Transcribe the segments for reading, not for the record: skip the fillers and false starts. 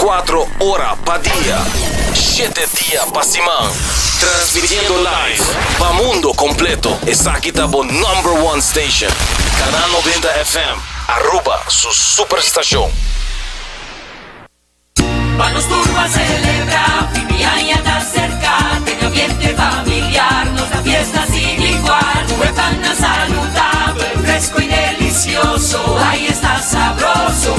24 ora pa dia, shete dia pa siman. Transmitiendo live pa mundo completo. Esaki ta bo number one station. Canal 90 FM, Aruba su superstacion. Pa nos tur ban celebra, fin di aña ta cerca, den ambiente familiar nos da fiesta sin igual. Cu e pannan saludabel, fresco y delicioso, ay esta sabroso.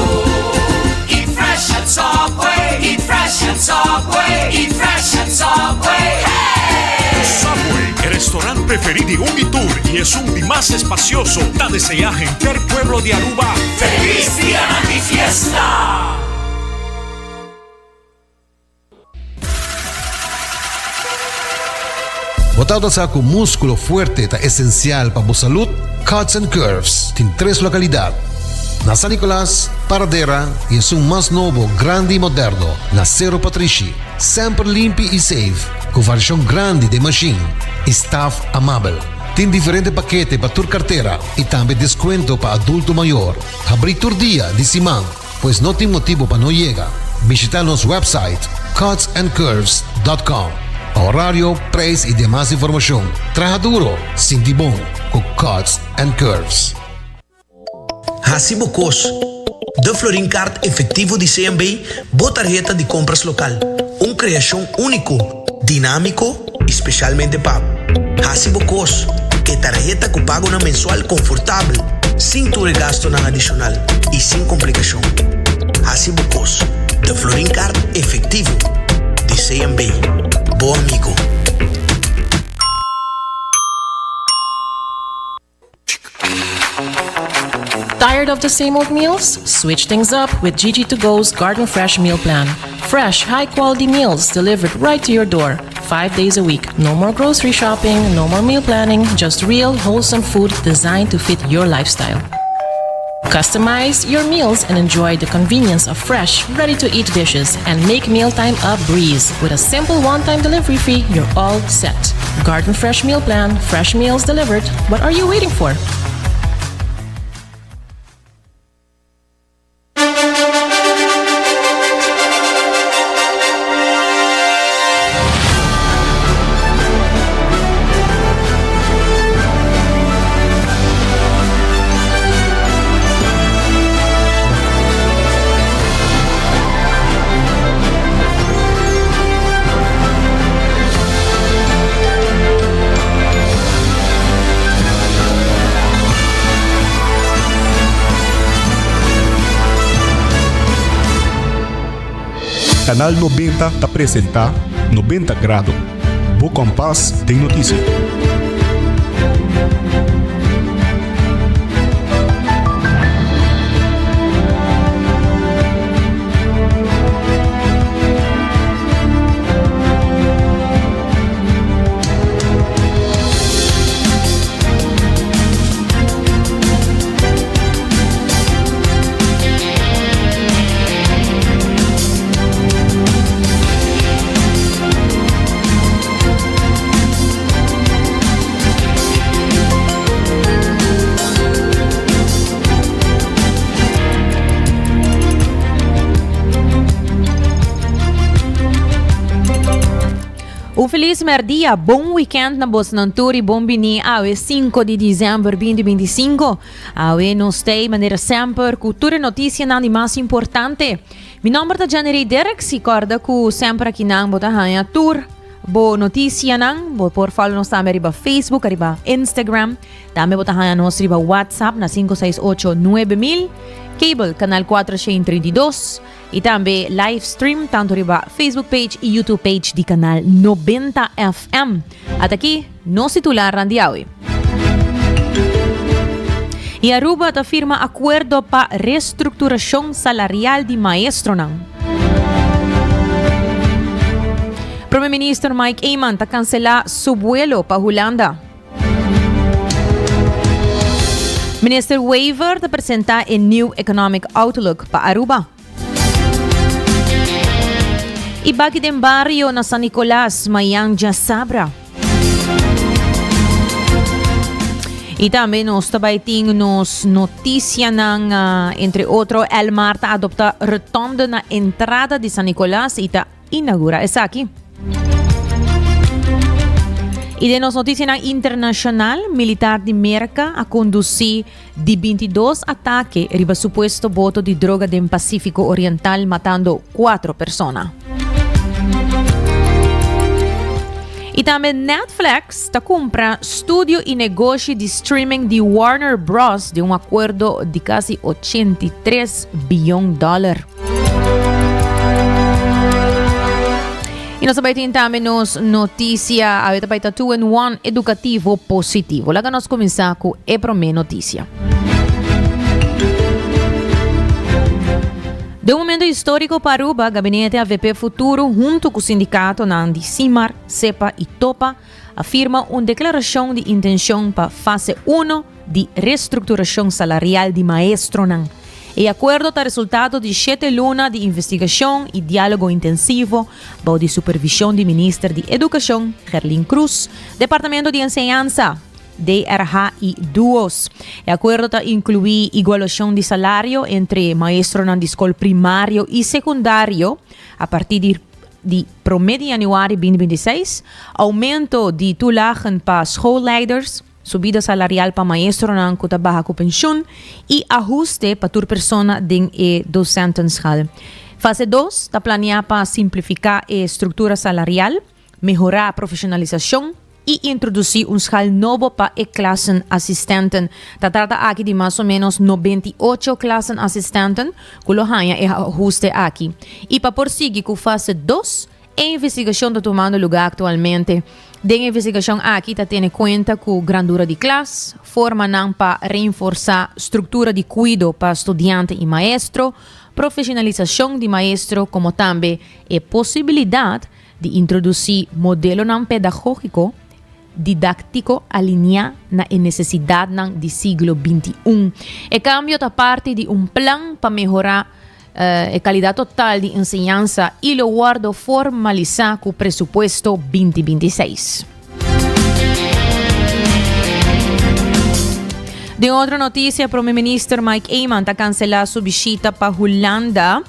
Eat fresh at Subway, eat fresh at Subway, eat fresh at Subway, hey! Subway, e restaurant preferi di un y tur y esun di mas espacioso, ta desea henter pueblo di Aruba Feliz Dianan di Fiesta! Bo tabata sa ku múskulo fuerte ta esensial pa bo salud? Cuts and Curves tin tres lokalidat, na San Nicolas, Paradera i esun mas nobo, grandi i moderno, na Sero Patrishi. Semper limpi i safe, ku variashon grandi den mashin i staf amabel. Tin diferente pakete pa tur kartera i tambe deskuento pa adulto mayor. Habrí tur dia di siman. Pues no tin motibo pa no yega. Bishita nos website cutsandcurves dot com pa horario, prijs y demas informacion. Traha duro, sinti bon cu Cuts and Curves. Hasi bo kos. De Florin Card Efectivo di CMB, bo tarheta di compras local. Un creacion unico, dinamico y specialmente pa bo. Hasi bo kos, e tarheta ku pagonan mensual konfortabel, sin tur e gastonan adishonal i sin komplikashon. Hasi bo kos, de Florin Card Efectivo di CMB. Bo amigo. Tired of the same old meals? Switch things up with Gigi to Go's Garden Fresh Meal Plan. Fresh, high quality meals delivered right to your door, five days a week. No more grocery shopping, no more meal planning, just real, wholesome food designed to fit your lifestyle. Customize your meals and enjoy the convenience of fresh, ready to eat dishes and make mealtime a breeze. With a simple one time delivery fee, you're all set. Garden Fresh Meal Plan, fresh meals delivered. What are you waiting for? Canal 90 ta presenta 90 Grado, bo kompas den notisia. Un feliz merdia, bon weekend na bosnan tur y bon bini awe 5 di december 2025. Awe nos tei manera semper cu tur e noticianan di mas importante. Mi nomber ta Jenny Derks y corda cu semper akinan bo ta haña tur bo noticianan. Bo por follow nos tambe riba Facebook, riba Instagram. Tambe bo ta haña nos riba WhatsApp na 568 9000, cable canal 432 y tambe live stream tanto riba Facebook page y YouTube page di canal 90 FM. Ata aki nos titularnan di awe. Y Aruba ta firma acuerdo pa restructuracion salarial di maestronan. Prome Minister Mike Eman ta cancela su vuelo pa Hulanda. Minister Wever ta presenta e New Economic Outlook pa Aruba. Y baki den bario na San Nicolas, mayan djasabra. Y tambe nos ta bay tin nos noticianan, entre otro Elmar ta adopta rotonde na entrada di San Nicolas y ta inaugura esaki. Y den nos noticianan internacional, militar di Merca a conduci di 22 atake riba supuesto boto di droga den Pacifico Oriental matando 4 persona. Y tambe Netflix ta cumpra studio y negoshi di streaming di Warner Bros. Den un acuerdo di casi 83 biyon dollar. Y nos ta tin tambe nos noticia, awe ta ta 2 in 1 educativo positivo. Laga nos cuminsa cu e prome noticia. Den un momento historico pa Aruba, Gabinete AVP Futuro hunto cu sindicatonan di Simar, SEPA y Topa a firma un declaracion di intencion pa fase 1 di restructuracion salarial di maestronan. E acuerdo ta resultado di shete luna di investigacion y dialogo intensivo bou di supervision di Minister di Educacion, Gerlin Croes, Departamento di Enseñansa, DRH y Duos. E acuerdo ta inclui igualacion di salario entre maestronan di scol primario y secundario a partir di di prome di januari 2026, aumento di toelagen pa schoolleiders, subida salarial pa maestronan cu ta baha cu pensioen y ahuste pa tur persona den e docentenschaal. Fase 2 ta planea pa simplifica e structura salarial, mehora profesionalisacion y introduci un schaal nobo pa e klassenassistenten. Ta trata aki di mas o menos 98 klassenassistenten cu lo haya e ahuste aki. Y pa por sigui cu fase 2, e investigacion ta tumando lugar actualmente. Den investigacion aki ta tene cuenta cu grandura di klas, formanan pa reenforsa structura di cuido pa studiante y maestro, profesionalisacion di maestro como tambe e posibilidad di introduci modelonan pedagogico didactico alinea na e necesidadnan di siglo 21. E cambio ta parti di un plan pa mehora e calidad total di enseñansa y lo wordo formalisa cu presupuesto 2026. Den otro noticia, Prome Minister Mike Eman ta cancela su bishita pa Hulanda.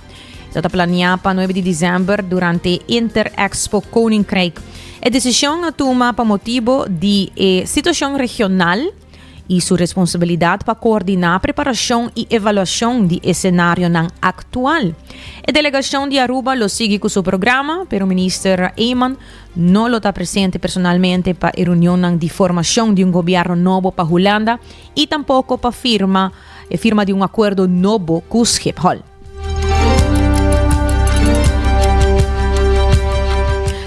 Ta ta planea pa 9 di december durante Interexpo Koninkrijk. E decision a tuma pa motibo di e situacion regional y su responsabilidad pa coordina preparacion y evaluacion di e scenarionan actual. E delegacion di Aruba lo sigui cu su programa, pero Minister Eman no lo ta presente personalmente pa e reunionnan di formacion di un gobierno nobo pa Hulanda y tampoco pa firma e firma di un acuerdo nobo cu Schiphol.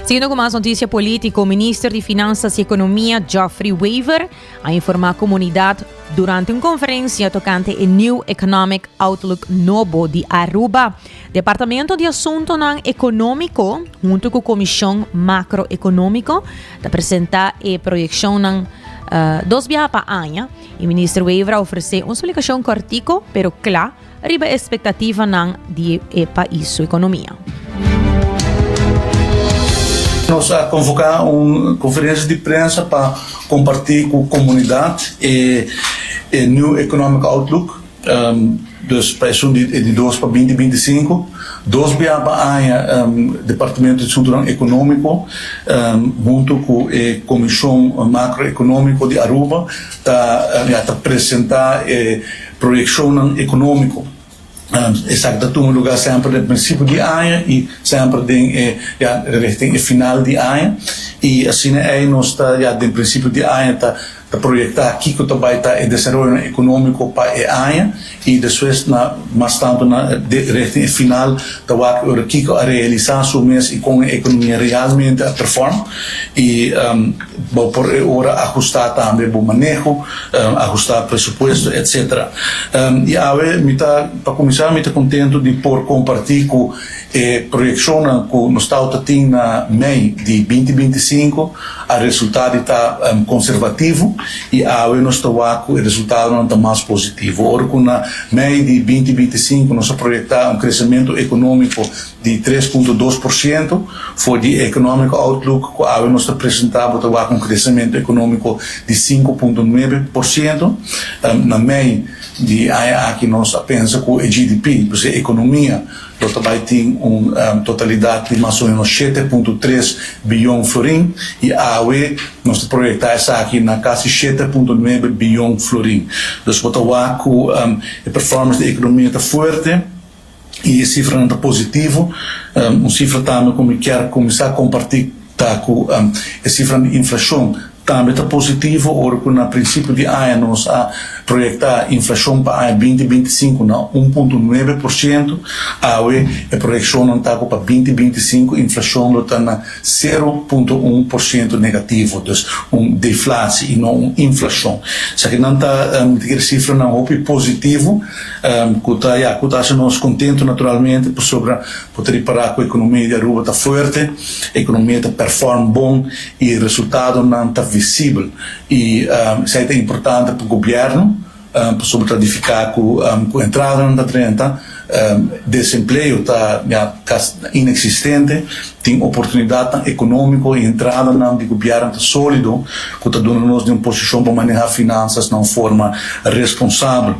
Siguiendo cu mas noticia politico, Minister di Finanzas y Economia Geoffrey Wever a informa comunidad durante un conferencia tocante e New Economic Outlook nobo di Aruba. Departamento di Asuntonan Economico hunto cu Comision Macroeconomico ta presenta e proyeccionnan uh, dos biaha pa aña y Minister Wever a ofrece un splicacion cortico pero cla riba e expectativanan di e pais su economia. Nos a convoca un conferencia di prensa pa comparti cu comunidad e e New Economic Outlook, dus pa esun di e di dos pa binti binti sinku. Dos bia pa aña Departamento di Asuntonan Economico hunto cu e Comision Macroeconomico di Aruba ta ya ta presenta e Proyekshonnan ekonómiko. Esaki ta tuma lugá semper den prinsipio di aña i semper den e ya richting e final di aña. I asina ei nos ta ya den prinsipio di aña ta ta proyektá kiko ta bai ta e desaroyonan ekonómiko pa e aña i despues na mas tantu na richting e final ta wak ora kiko a realisá su mes i kon e ekonomia realmente a perform i bo por e ora ahustá tambe bo maneho. Ahustá presupuesto etc. I awe mi ta, pa kuminsá mi ta kontentu di por kompartí ku e proyekshonnan ku nos tawata tin na mei di 2025 a resultá di ta konservativo. i awe nos ta wak ku e resultadonan ta mas positivo. Ora ku na mei di 2025 nos a proyektá un kresementu ekonómiko di 3.2%, for di e Economic Outlook ku awe nos ta presentá bo ta wak un kresementu ekonómiko di 5.9%. Na mei di aña aki nos a pensa ku e GDP, pues e ekonomia, Lo ta bai tin un totalidat di mas o menos 7.3 biyon florin i awe nos ta proyektá esaki na kasi 7.9 biyon florin. Dus bo ta wak ku e performance di ekonomia ta fuerte i e sifranan ta positivo. Un sifra tambe ku mi kier kuminsá kompartí ta ku e sifranan di inflashon Tambe ta positivo ora ku na prinsipio di aña nos a proyektá inflashon pa aña 2025 na 1.9%, awe e proyekshonnan ta ku pa 2025 inflashon lo ta na 0.1% negativo, dus un deflatie i no un inflashon. Esakinan ta mi ta kere sifranan hopi positivo ku ta ya ku ta hasi nos kontentu naturalmente pasobra bo ta ripará ku ekonomia di Aruba ta fuerte, ekonomia ta perform bon. E resultadonan ta visibel y esey ta importante pa gobierno pasobra ta nifica cu cu entradanan ta drenta, desempleo ta ya casi inexistente, tin oportunidadnan economico y entradanan di gobierno ta solido cu ta duna nos den un posicion pa maneha finanzas na un forma responsabel.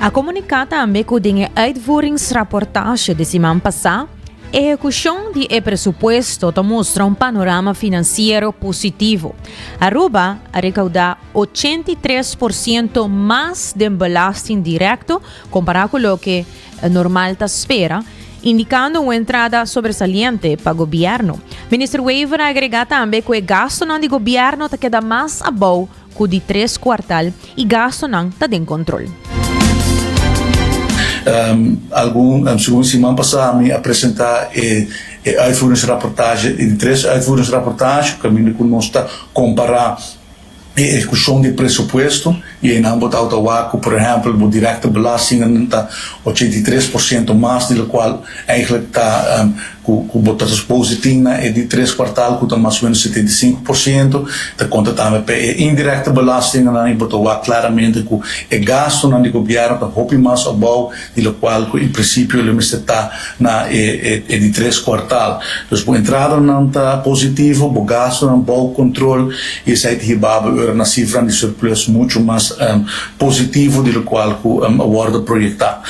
A komuniká tambe ku den e uitvoeringsrapportage di siman pasá, ehekushon di e presupuesto ta mustra un panorama finansiero positivo. Aruba a rekaudá 83% mas den belasting direkto kompará ku loke normal ta spera, indicando un entrada sobresaliente pa gobierno. Minister Wever a agrega tambe cu e gastonan di gobierno ta keda mas abou cu di tres cuartal y gastonan ta den control. Algun segun siman pasa mi a presenta e uitvoeringsrapportage, e di tres uitvoeringsrapportage, caminda cu nos ta compara E ehekushon di presupuesto i einan bo ta outa wak ku por ehèmpel bo direkte belastingan ta 83% mas di lokual eigentlik ta ku ku bo ta supose tin na e di tres kuartal ku ta mas o menos 75%. Ta konta tambe pa e indirekte belastingannan i bo ta wak klaramente ku e gastunan di gobièrnu ta hopi mas abou di lokual ku en prinsipio lo mester ta na e e di tres kuartal. Dus bo entradanan ta positivo, bo gastunan bou kontrol i esei ta hiba bo ora na sifranan di surplus muchu mas positivo di lokual ku a wòrdu proyektá.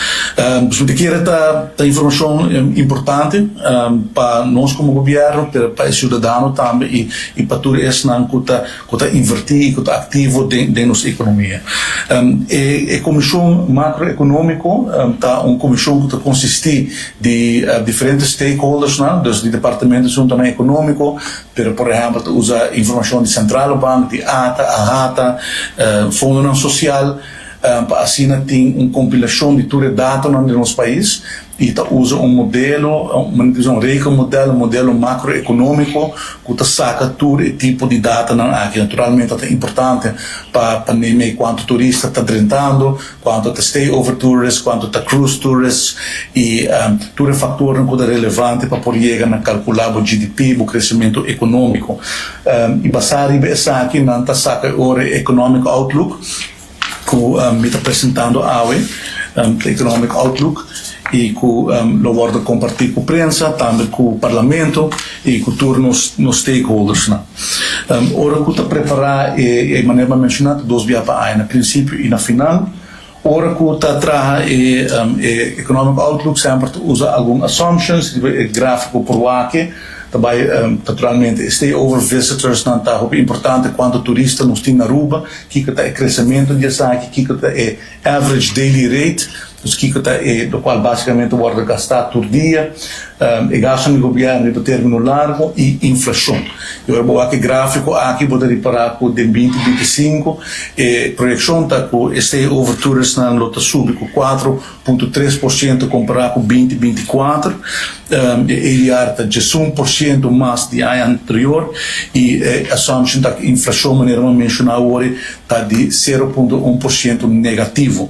Dus mi ta kere ta ta informashon importante pa nos komo gobièrnu pero pa e siudadano tambe i i pa tur esnan ku ta ku ta invertí i ku ta aktivo den den nos ekonomia. E e komishon makroekonómiko ta un komishon ku ta konsistí di diferente stakeholdersnan, dus di departamento di asuntunan ekonómiko, pero por ehèmpel ta usa informashon di Sentrale Bank, di ata, AHATA, fondonan sosial, pa asina tin un kompilashon di tur e datonan di nos pais. I ta usa un modelo, un rekenmodel, un modelo makroekonómiko ku ta saka tur e tipo di datanan aki. Naturalmente ta importante pa pa neem'é kuantu turista ta drentando, kuantu ta stay-over tourists, kuantu ta cruise tourists i tur e faktornan ku ta relevante pa por yega na kalkulá bo GDP, bo kresementu ekonómiko. I basá riba esaki nan ta saka e ora e economic outlook. Ku mi ta presentando awe, e Economic Outlook, i ku lo wòrdu kompartí ku prensa, tambe ku parlamento i ku tur nos nos stakeholdersnan. Ora ku ta prepará e manera mi a menshoná ta dos bia pa aña, na prinsipio i na final. Ora ku ta traha e Economic Outlook semper ta usa algun assumptions riba e gráfiko por wak. Ta bai naturalmente e stayover visitorsnan ta hopi importante, kuantu turista nos tin na Aruba. Kiko ta e kresementu di esaki, kiko ta e average daily rate, dus kiko ta e lokual basikamente wòrdu gastá tur dia, e gastunan di gobièrnu riba término largu i inflashon. I ora bo wak e gráfiko aki bo ta ripará ku den 2025 e proyekshon ta ku e stay over touristnan lo ta subi ku 4.3% kompará ku 2024. E ADR ta 11% mas di aña anterior i e assumption ta ku inflashon manera mi a menshoná awor ta di 0.1% negativo.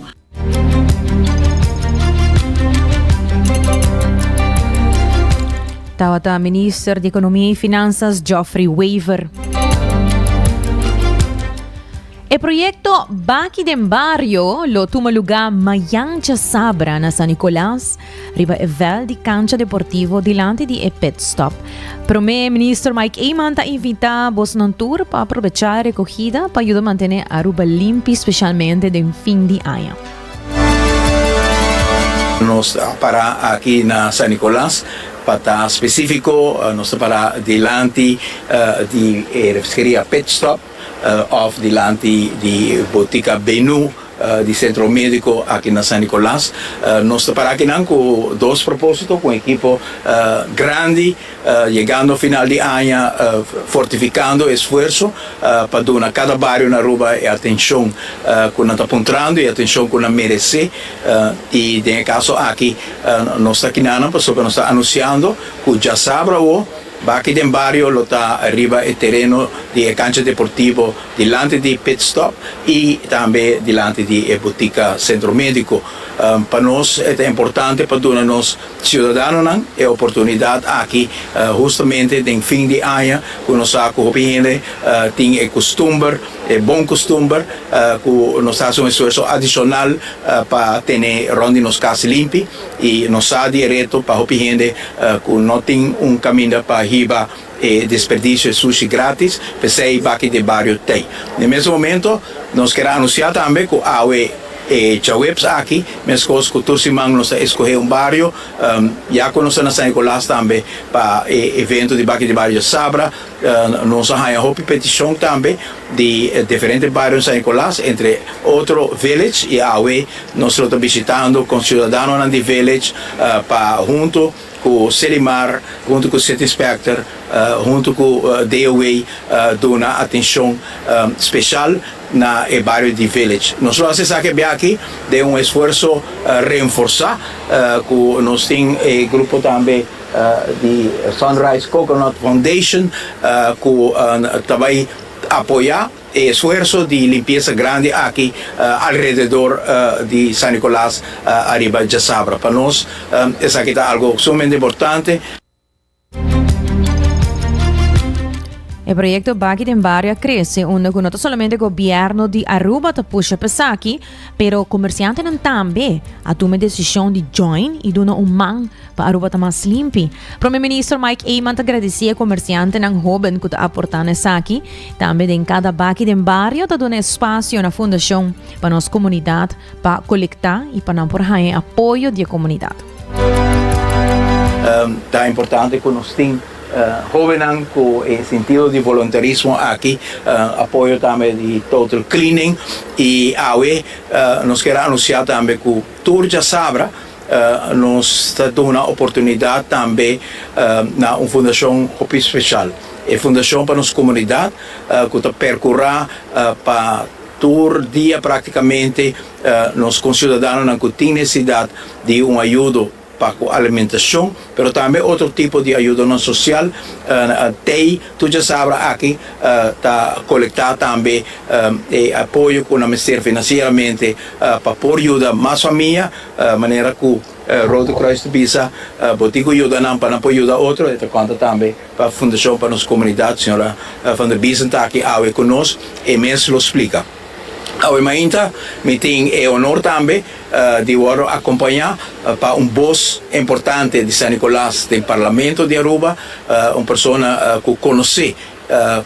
Tabata Minister di Economia y Finanzas Geoffrey Wever. E proyecto Baki den Bario lo tuma luga mayan djasabra na San Nicolas riba e veld di cancha deportivo dilanti di e pit stop. Prome Minister Mike Eman ta invita bosnan tur pa aprobecha e recogida pa yuda mantene Aruba limpi specialmente den fin di aña. Nos ta para aki na San Nicolas, pa ta specifico nos ta para dilanti di e refreskeria Pit Stop. Of dilanti di Botica Benu di Centro Medico aki na San Nicolas. Nos ta para akinan cu dos proposito, cu un ekipo grandi yegando final di aña fortificando e esfuerzo pa duna cada bario na Aruba e atencion cu nan ta puntrando y e atencion cu nan merece. Y den e caso aki nos ta akinanan pasobra nos ta anunciando cu djasabra awo, Baki den bario lo ta riba e tereno di e cancha deportivo dilanti di Pit Stop y tambe dilanti di e botica Centro Medico. Pa nos e ta importante pa duna nos ciudadanonan e oportunidad aki hustamente den fin di aña cu nos sa cu hopi hende tin e custumber, e bon custumber cu nos ta haci un esfuerzo adicional pa tene rond di nos cas limpi. I nos sa di e reto pa hopi hende ku no tin un kaminda pa hiba e desperdisio, e sushi gratis, p'esei baki den bario t'ei. Na e mes momento nos kier a anunsiá tambe ku awe e djaweps aki, meskos ku tur siman nos ta eskohé un bario, ya ku nos ta na San Nicolas tambe pa e evento di baki di bario djasabra, Nos a haña hopi petishon tambe di diferente bario na San Nicolas, entre otro Village, i awe nos lo ta bishitando kon siudadanonan di Village pa hunto ku Selimar, hunto ku City Inspector, hunto ku DOW duna atenshon speshal na e bario di Village. Nos lo hasi esaki biaha den un esfuerso renforsá ku nos tin e grupo tambe. Di Sunrise Coconut Foundation ku ta bai apoyá e esfuerso di limpiesa grandi aki alrededor di San Nicolas ariba djasabra. Pa nos esaki ta algo sumamente importante. E proyecto Baki den Bario a crece unda cu no ta solamente gobierno di Aruba ta pusha pa esaki, pero comerciantenan tambe a tuma e decision di join y duna un man Pa Aruba ta mas limpi. Prome Minister Mike Eman ta gradeci e comerciantenan hoben cu ta aporta na esaki. Tambe den cada baki den bario ta duna espacio na fundacion pa nos comunidad pa colecta y pa nan por haña e apoyo di e comunidad. Ta importante cu nos tin hobennan cu e sentido di voluntarismo aki, apoyo tambe di Total Cleaning y awe nos kier a anuncia tambe cu tur djasabra Nos ta duna oportunidat tambe na un fundashon hopi speshal, e Fundashon pa nos Komunidat, ku ta perkurá pa tur dia praktikamente nos konsiudadanonan ku tin nesesidat di un ayudo pa ku alimentashon, pero tambe otro tipo di ayudonan sosial. Tei tur djasabra aki ta kolektá tambe e apoyo ku nan mester finansieramente pa por yuda mas famia. Manera ku Rode Kruis ta bisa, bo tin ku yuda nan pa nan por yuda otro. E ta konta tambe pa Fundashon pa Nos Komunidat. Señora Van der Biesen ta aki awe ku nos, e mes lo splika. Awe mainta mi tin e honor tambe di wòrdu akompañá pa un bos importante di San Nicolas den Parlamento di Aruba, un persona ku konosé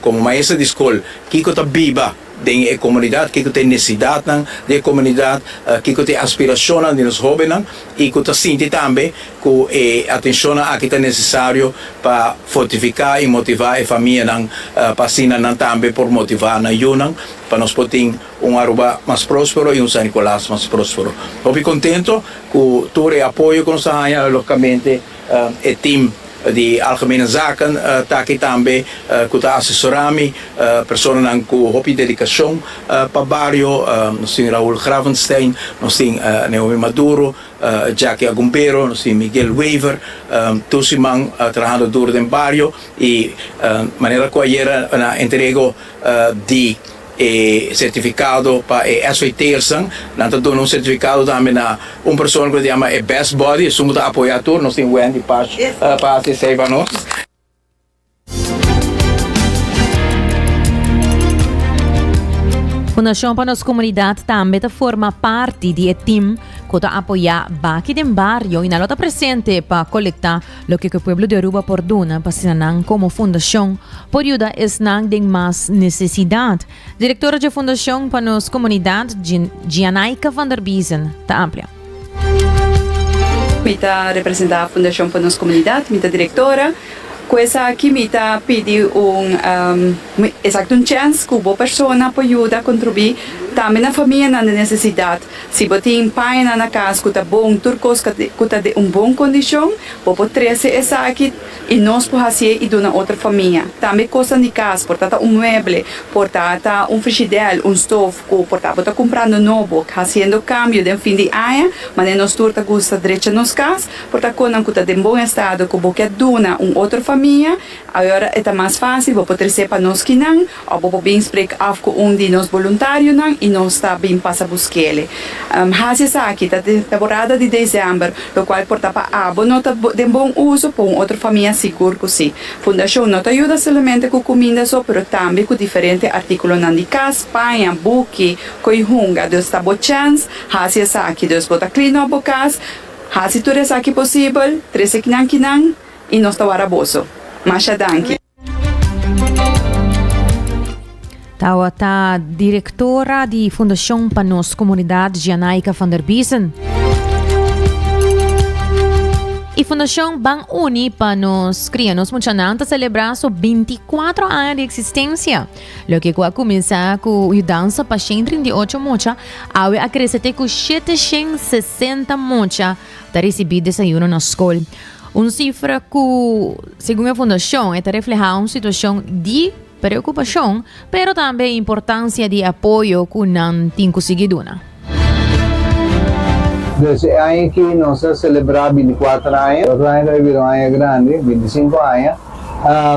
komo maestra di skol kiko ta biba den e komunidat, kiko ta e nesesidatnan di e komunidat, kiko ta e aspirashonnan di nos hóbennan i ku ta sinti tambe ku e atenshonnan aki ta nesesario pa fortifiká i motivá e famianan pa asina nan tambe por motivá nan yunan pa nos por tin un Aruba mas próspero i un San Nicolas mas próspero. Hopi kontento ku tur e apoyo ku nos ta haña, lógikamente e tim di Algemene Zaken ta aki tambe ku ta asesorá mi, personanan ku hopi dedikashon pa bario, nos tin Raul Gravenstein, nos tin Naomi Maduro, Jackie Agumbero, nos tin Miguel Wever, tur siman trahando duro den bario i manera ku ayera na entrego di. E sertifikado pa e SVT'ersnan, nan ta duna un sertifikado tambe na un persona ku ta yama e Best Buddy, esun ku ta apoyá tur. Nos tin Wendy Pash pa hasi esei pa nos. Fundashon pa Nos Komunidat tambe ta forma parti di e tim ku ta apoyá Baki den Bario i nan lo ta presente pa kolektá Loke ku e pueblo di Aruba por duna pa asina nan komo fundashon por yuda esnan den mas nesesidat. Direktora dje Fundashon pa Nos Komunidat, Gianaika van der Biezen, ta amplia. Mi ta representá Fundashon pa Nos Komunidat, mi ta direktora. Ku esaki mi ta pidi un esaki ta un chèns ku bo persona por yuda kontribuí tambe na famianan den nesesidat. Si bo tin pañanan na kas ku ta bon, tur kos ku ta den un bon kondishon, bo por trese esaki i nos por hasié i duna otro famia. Tambe kosnan di kas, por ta ta un mueble, por ta ta un frishidèl, un stof ku por ta bo ta kumprando nobo, hasiendo kambio den fin di aña, manera nos tur ta gusta drecha nos kas, por ta konan ku ta den bon estado ku bo ke duna un otro famia. Awor e ta mas fásil, bo por tresé pa nos kinan, òf bo por bin sprek af ku un di nos boluntarionan i nos ta bin pasa busk'ele. Hasi esaki ta den temporada di desèmber, lokual por ta pa abo no ta den bon uso, pa un otro famia sigur ku sí. Fundashon no ta yuda solamente ku kuminda so, pero tambe ku diferente artíkulonan di kas, paña, buki, ko'i hunga. Dus ta bo chèns, hasi esaki. Dus bo ta clean up bo kas, hasi tur esaki posibel, trese kinan kinan. I nos ta wara boso. Masha danki. Tawata direktora di Fundashon pa Nos Komunidat Gianaika van der Biesen. I Fundashon Ban Uni pa Nos Kria Nos Muchanan ta selebrá su 24 aña di eksistensia. Loke ku a kuminsá ku yudansa pa 138 mucha, awe a krese te ku 760 mucha ta risibí desayuno na skol. Un sifra ku, segun e fundashon, e ta reflehá un situashon di preokupashon, pero tambe e importansia di e apoyo ku nan tin ku sigui duna. Dus e aña aki nos a selebrá bintikuater aña, otro aña ta bira un aña grandi, bintisinku aña.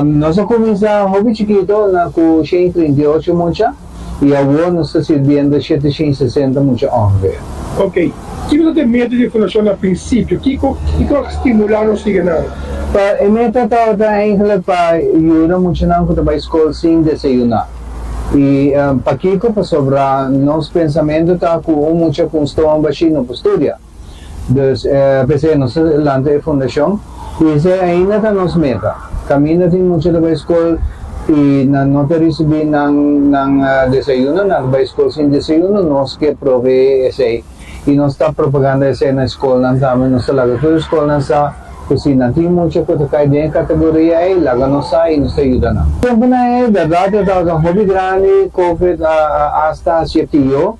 Nos a kuminsá hopi chikito na ku shen 38 mucha. I awor nos ta sirbiendo 760 mucha ongeveer. Ok. Kiko ta e meta di e fundashon na prinsipio? Kiko kiko a stimulá nos sigui nan? Pa e meta tabata eigenlijk pa yuda muchanan ku ta bai skol sin desayuná. I pakiko? Pasobra nos pensamentu ta ku un mucha ku un stoma bashí no por studia. Dus p'esei nos a lanta e fundashon i esei ainda ta nos meta. Kaminda tin mucha ta bai skol i nan no ta risibí nan nan desayuno, nan ta bai skol sin desayuno, nos ke proveé esei i nos ta propaganda esei na e skolnan tambe. Nos ta laga tur e skolnan sa ku si nan tin mucha ku ta kai den e kategoria ei, laga nos sa i nos ta yuda nan. Tempunan ei bèrdat e tabata hopi grandi, covid a asta hasié pió.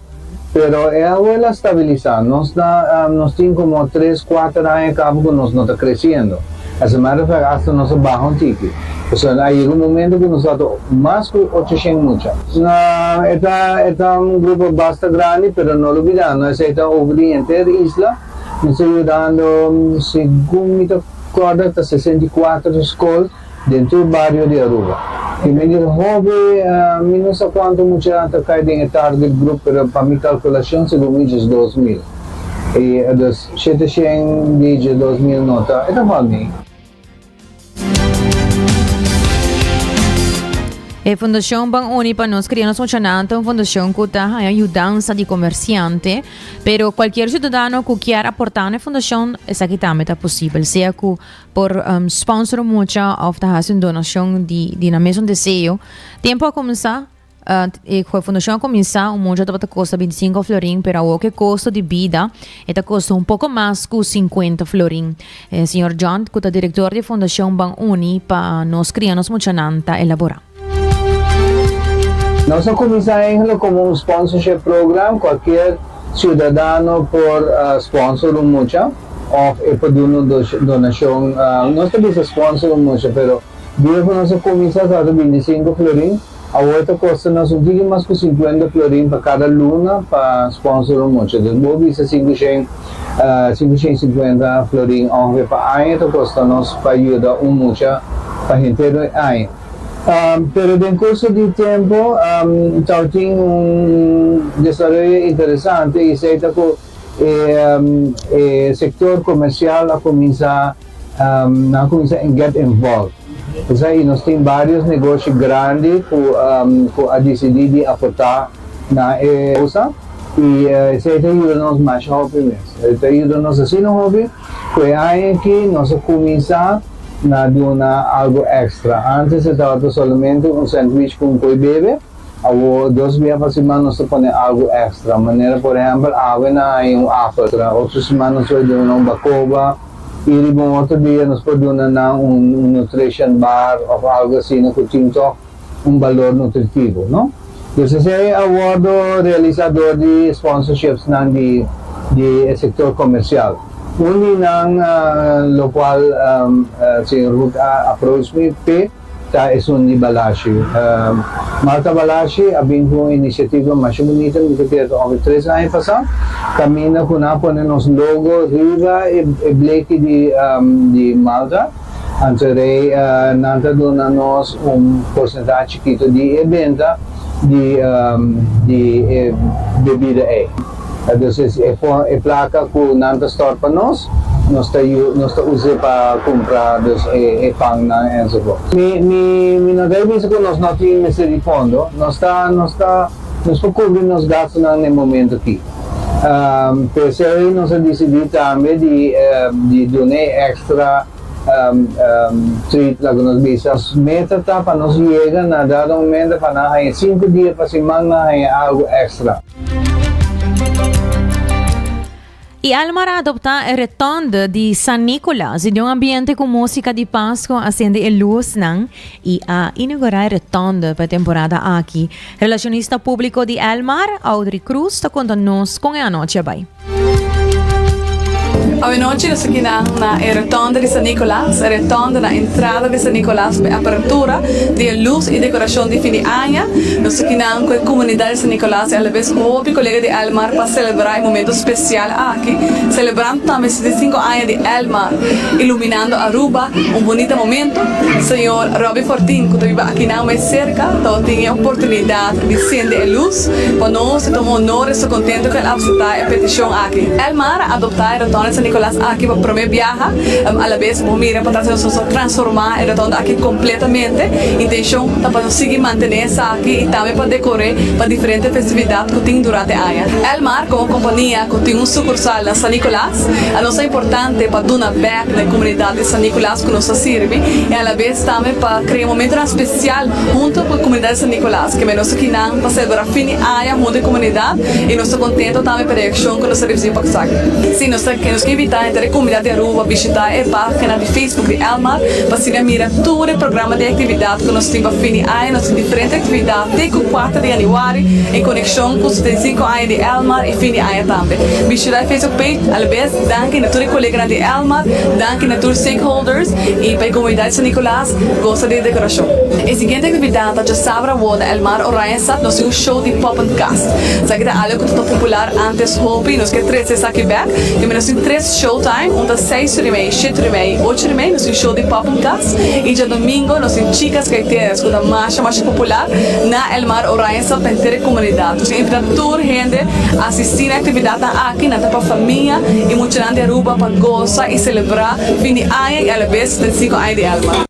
Pero e awe la stabilisa. Nos ta, nos tin como tres, cuater aña caba cu nos no ta creciendo. As a matter of fact, hasta nos a baha un tiki. Pasobra a yega un momento cu nos ta mas cu ochocientos mucha. Na, e ta, e ta un grupo basta grandi, pero no lubida, no esey ta over di henter isla. Nos ta yudando, segun mi ta corda, ta 64 scol. Den tur bario di Aruba. I mi di hopi, mi no sa cuanto mucha ta cay den e target group, pero pa mi calculacion segun mi djes 2000. I dus 700 di djes 2000 no ta, e ta val mi. E Fundacion Ban Uni pa Nos Cria Nos Muchanan ta un fundacion cu ta haya yudansa di comerciante, pero cualkier ciudadano cu kier aporta na e fundacion esaki tambe ta posibel, sea cu Por sponsor un mucha of ta hasi un donacion di di nan mesun deseo. Tempo a cuminsa, e fundacion a cuminsa, un mucha tabata costa 25 florin, pero awor cu e costo di bida e ta costa un poco mas cu 50 florin. E señor John, cu ta director di e fundacion Ban Uni pa Nos Cria Nos Muchanan, ta elabora. Nos a cuminsa eigenlijk como un sponsorship program, cualkier ciudadano por sponsor un mucha of e por duna un donacion, nos ta bisa sponsor un mucha pero dia cu nos a cuminsa tabata 25 florin, awor ta costa nos un tiki mas cu 50 florin pa cada luna pa sponsor un mucha, dus bo bisa 550 florin ongeveer pa aña ta costa nos pa yuda un mucha pa henter un aña. Pero den curso di tempo tabatin un desaroyo interesante y esey ta cu e sector comercial a cuminsa nan a cuminsa get involved. Esey y nos tin varios negoshi grandi cu cu a dicidi di aporta na e cosa y esey ta yuda nos masha hopi mes. E ta yuda nos asina hopi cu e aña aki nos a cuminsa na duna algo extra. Antes e tabata solamente un sandwich cu un coy bebe, awo dos bia pa siman nos ta pone algo extra, manera por ehempel awe na hay un afel, otro siman nos por duna un bacoba y riba un otro dia nos por duna nan un nutrition bar of algo asina cu tin toch un balor nutritivo, no? Dus esey a wordo realisa door di sponsorships nan di di e sector comercial. Un di nan locual señor Hoek a approach mi p'e ta esun di Balashi. Martha Balashi a bin cu un iniciativa masha bunita mi ta kere ta ongeveer tres aña pasa, caminda cu nan a pone nos logo riba e bleki di di Malta. Anto rei nan ta duna nos un porsentahe chikito di e benta di di e bebida ei. Entonces e e plaka ku nan ta stort pa nos, nos ta nos ta us'e pa kumpra dus e e pannan enzovoort. Mi mi mi no ta bisa ku nos no tin mester di fondo, nos ta nos ta nos por kubri nos gastunan na e momento aki. P'esei nos a disidí tambe di di duna e extra treat laga nos bisa. Nos meta ta pa nos yega na dado momento pa nan haña sinku dia pa siman nan haña algu extra. I Almar a adoptá e retonde di San Nicolas i den un ambiente ku músika di Pasku a sende e lusnan i a inaugurá e retonde pa e temporada aki. Relashonista públiko di Elmar, Audrey Cruz, ta konta nos kon e anochi a bai. Awenochi nos aki nan na e rotonde di San Nicolas, e rotonde na entrada di San Nicolas pa e apertura di e luz y decoracion di fin di aña. Nos aki nan cu e comunidad di San Nicolas y alabes hopi colega di Elmar pa celebra e momento special aki, celebrando tambe 75 aña di Elmar iluminando Aruba, un bunita momento. Señor Robbie Fortin cu ta biba aki nan mes cerca tabatin e oportunidad di cende e luz pa nos, e ta un honor y esta contento cu el a acepta e peticion aki. Elmar a adopta e rotonda di San Nicolas aki pa prome biaha, alabes bo mira pa tras nos a transforma e rotonda aki completamente. Intencion ta pa nos sigui mantene esaki y tambe pa decore pa diferente festividad cu tin durante aña. Elmar como compania cu tin un sucursal na San Nicolas, a nos ta importante pa duna bek na e comunidad di San Nicolas cu nos ta sirbi y alabes tambe pa crea momentonan special hunto cu e comunidad di San Nicolas. Keme nos ta kinan pa celebra fin di aña hunto e comunidad y nos ta contento tambe pa e reaccion cu nos ta ricibi pa esaki. Si, nos ta nos ke invita henter e comunidad di Aruba bishita e pagina di Facebook di Elmar pa asina mira tur e programa di actividad cu nos tin pa fin di aña. Nos tin diferente actividad te cu cuater di januari en conexion cu 75 aña di Elmar y fin di aña tambe. Bishita e Facebook page. Alabes danki na tur e coleganan di Elmar, danki na tur stakeholders y pa e comunidad di San Nicolas gosa di e decoracion. E siguiente actividad ta djasabra awor na Elmar Oranjestad nos tin un show di poppenkast. Esaki ta algo cu ta popular antes hopi y nos ke trece esaki bek. Keme nos tin tres showtime, un ta seis ora y mei, shete ora y mei y ocho ora y mei nos tin show di poppenkast y djadomingo nos tin chicas gaiteras cu ta masha masha popular na Elmar Oranjestad pa henter e comunidad. Nos ta invita tur hende asisti na e actividadnan aki, nan ta pa famia y muchanan di Aruba pa goza y celebra fin di aña y alabes 75 aña di Elmar.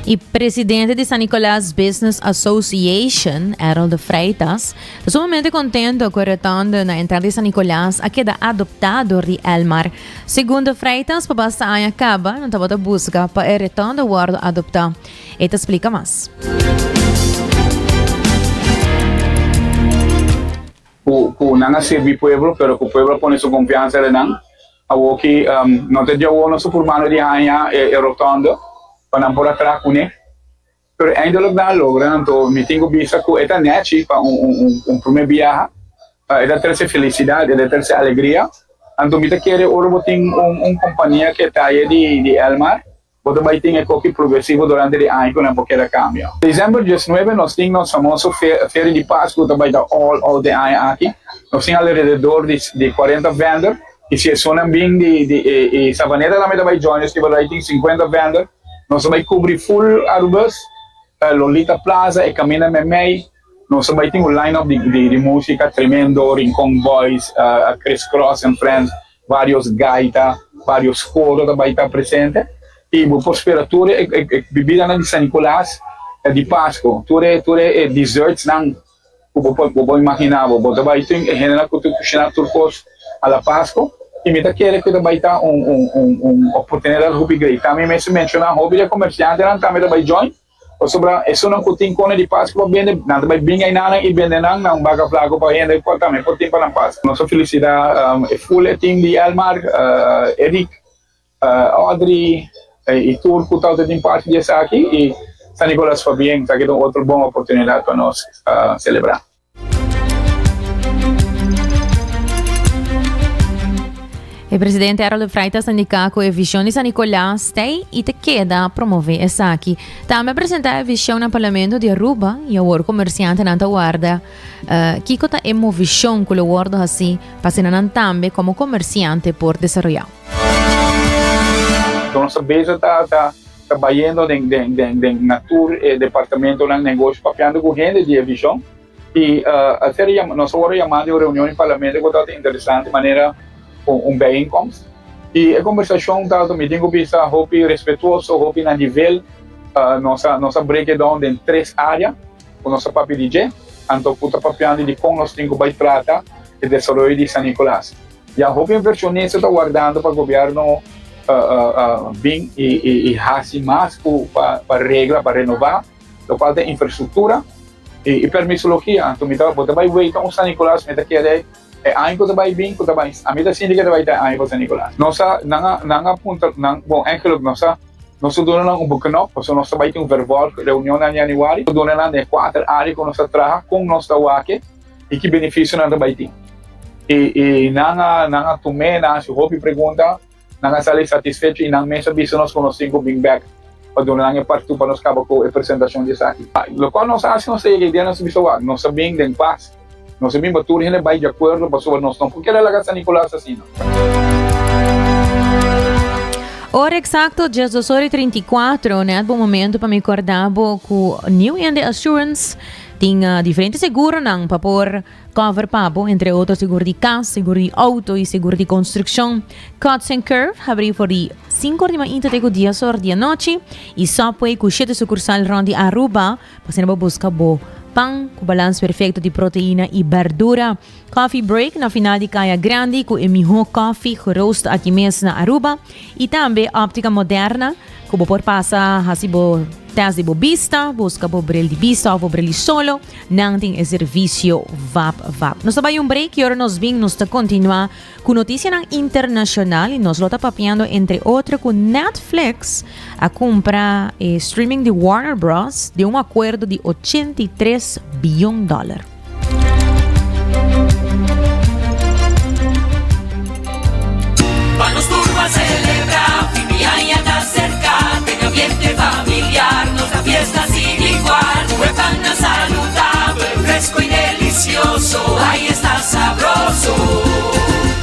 E presidente di San Nicolas Business Association, Errol de Freitas, ta sumamente contento cu e rotonde na entrada di San Nicolas a keda adopta door di Elmar. Segun de Freitas, pa basta aña caba nan tabata busca pa e rotonde wordo adopta. E ta splica mas. Cu cu nan a sirbi pueblo, pero cu pueblo a pone su confiansa den nan. Awoki no ta djawo nos ta purbando di haña e rotonde pa nan por a traha kuné. Pero eindelijk nan a logra, anto mi tin ku bisa ku e ta nèchi pa un promé biaha. E ta trese felisidat, e ta trese alegria. Anto mi ta kere ora bo tin un kompania ku e taye di Elmar, Bo ta bai tin e koki progresivo durante di aña ku nan por keda kambia. December diesnuebe nos tin nos famoso Feria di Pasku ku ta bai ta all out den aña aki. Nos tin alrededor di di cuarenta vender. I si esunnan bin di di e e Savaneta tambe ta bai join nos riba dai tin 50 vendor. Nos ta bai kubri full Arubus, Lolita Plaza, e kaminda memei. Nos ta bai tin un line up di di di musica tremendo, Rincon Boys, Chris Cross and Friends, varios gaita, varios coro ta bai ta presente. I bo por spera tur e e bibidanan di San Nicolas, di Pasco, tur e tur e dessertsnan. Ku bo por bo por imaginá bo. Bo ta bai tin e hendenan ku ta kushiná tur kos a la Pasko i mi ta kere ku ta bai ta un un un un oportunidat hopi grei. Tambe mi mester menshoná hopi di e komersiantenan tambe ta bai join pasobra esunnan ku tin kone di Pasko pa bende nan ta bai bin einanan i bende nan na un baka flako pa hende ku tambe por tin pa nan Pasko. Nos ta felisitá e full e team di Elmar, Eric, Audrey y tur cu tawata tin parti di esaki y San Nicolas pabien esaki ta un otro bon oportunidad pa nos celebra. E presidente Harold de Freitas a indica cu e vision di San Nicolas t'ey y ta keda promove esaki. Tambe a presenta e vision na Parlamento di Aruba y awor comerciantenan ta warda kico ta e movicion cu lo wordo haci pa asina nan tambe como comerciante por desaroya. Nos ta bezig ta ta ta bayendo den den den den na tur e departamentonan negoshi papiando ku hende di e vishon i a ser yama nos a wòrdu yamá den un reunion di parlamento ku tabata interesante manera un un bijeenkomst i e kombersashon tabata mi tin ku bisa hopi respetuoso hopi na nivel nos a nos a break e down den tres área ku nos a papia di dje anto ku ta papiando di kon nos tin ku bai trata e desaroyo di San Nicolas. Ya hopi inversionista ta wardando pa gobierno bin y haci mas cu pa regla, pa renova locual ta infraestructura y permisologia. Anto mi ta, bo ta bay weita un San Nicolas, mi ta kere e aña cu ta bay bin, cu ta bay, ami ta sinti cu ta bay ta e aña pa San Nicolas. Nos a, nan a, nan a puntra, nan, bon, eigenlijk nos a, nos a duna nan un beknop, pasobra nos ta bay tin un vervolg reunion na januari, nos a duna nan den e cuater area cu nos ta traha, con nos ta wak. I ki benefisio nan ta bai tin? I i nan a nan a tum'é, nan a hasi hopi pregunta, nan a sali satisfecho i nan mes a bisa nos ku nos tin ku bin bèk pa duna nan e partu pa nos kaba ku e presentashon di esaki. Lokual nos a hasi nos ta yega e dia nos a bisa wak, nos a bin den pas, nos a bin pa tur hende bai di akuerdo pasobra nos no por keda laga San Nicolas asina. Ora eksakto 12 ora i 34, nèt bon momento pa mi kòrda bo ku New India Assurance Tin diferente seguronan pa por cover pa bo, entre otro seguro di cas, seguro di auto y seguro di construccion. Cuts and Curve habri for di 5 or di mainta te cu 10 or di anochi y Subway cu shete sucursal rond di Aruba pa asina bo busca bo pan cu balans perfecto di proteina y berdura. Coffee Break na final di Caya Grandi cu e miho coffee geroost aki mes na Aruba y tambe Optica Moderna cu bo por pasa haci bo test di bo bista, busca bo bril di bista of bo bril di solo, nan tin e servicio vap vap. Nos ta bay un break y ora nos bin nos ta continua cu noticianan internacional y nos lo ta papiando entre otro cu Netflix a cumpra e streaming di Warner Bros. Den un acuerdo di 83 biyon dollar. Pa nos tur pa celebra, fin di aña ta cerca, den ambiente familiar nos ta fiesta sin igual. Cu e pannan saludabel, fresco y delicioso, ay esta sabroso.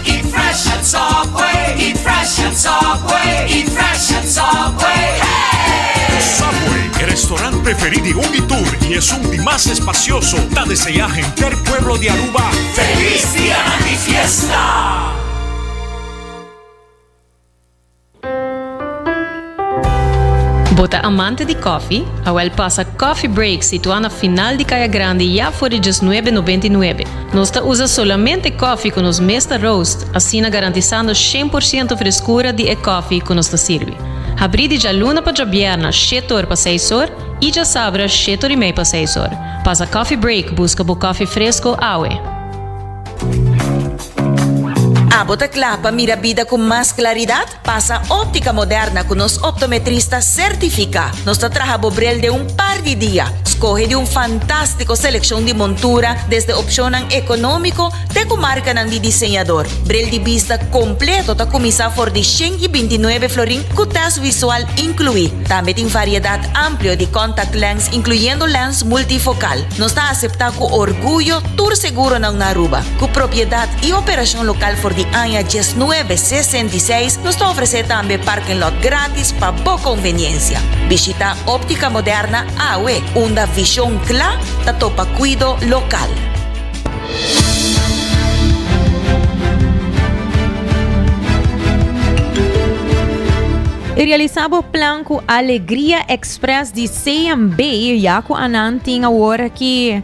Eat fresh at Subway, eat fresh at Subway, eat fresh at Subway, hey! Subway, e restaurant preferí di un di tur i esun di mas espacioso, ta deseá henter pueblo di Aruba Feliz dianan di fiesta! Bo ta amante di koffie? Awel pasa Coffee Break situá na final di Kaya Grandi ya for di diesnuebe nobenta i nuebe. Nos ta usa solamente koffie ku nos mes ta roast, asina garantisando shen por siento freskura di e koffie ku nos ta sirbi. Habrí di djaluna pa djabièrna shete or pa seis or i djasabra shete or i mei pa seis or. Pasa Coffee Break buska bo koffie fresko awe. Abo ta kla pa mira bida ku mas klaridat? Pasa Óptica Moderna ku nos optometrista sertifiká. Nos ta traha bo bril den un par di dia. Skohe di un fantástiko selekshon di montura, desde opshonnan ekonómiko te ku markanan di diseñador. Bril di bista kompleto ta kuminsá for di 129 florin ku tèst visual inkluí. Tambe tin variedat amplio di contact lens inkluyendo lens multifokal. Nos ta aseptá ku orguyo tur seguronan na Aruba, ku propiedat i operashon lokal for di. aña 1966, nos ta ofresé tambe parking lot gratis pa bo konveniensia. Bishitá Óptica Moderna awe, unda vishon kla ta topa kuido lokal. I realisá bo plan ku Alegria Express di CMB, ya ku anan tin awor aki